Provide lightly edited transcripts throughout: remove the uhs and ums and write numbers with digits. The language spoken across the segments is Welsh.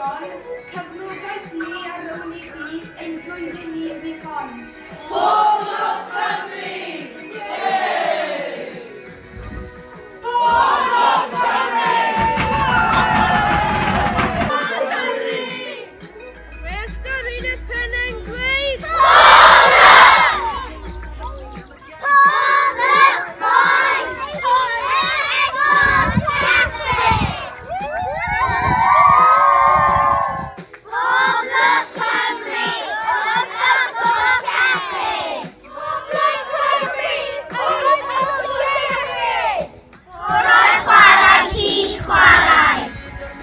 goron, cefnogaeth ni a rown i chi, ein blwyddyn ni fydd hon. Pob lwc Cymru! Pob lwc Cymru! Mae Ysgol Rhyd-y-Pen yn gweud...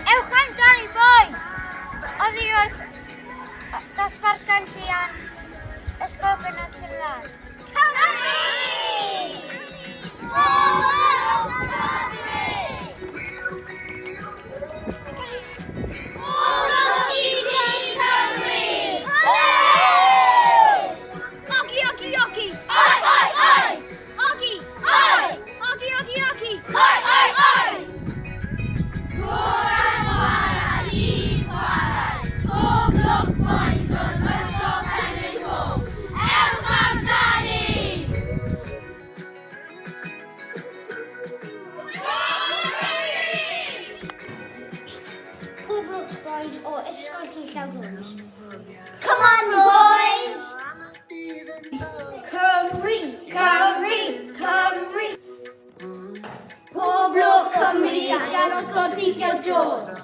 Ewch amdani, boys! Oddi wrth dosbarth Gwenllian, Ysgol Gynradd Llyn Cymru! Ogi, ogi, ogi! Oi, oi, oi! Ogi, oi! Ogi, ogi, ogi! Oi, oi, oi! Gorau chwarae, i chwarae. Pob lwc boys o'r Ysgol Penrhyn Coch. Ewch amdani! Pob lwc boys o Ysgol Tŷ Llew Jones. Come on boys! Cymru, Cymru, Cymru! Pob lwc Cymru gan Ysgol Tŷ Llew Jones.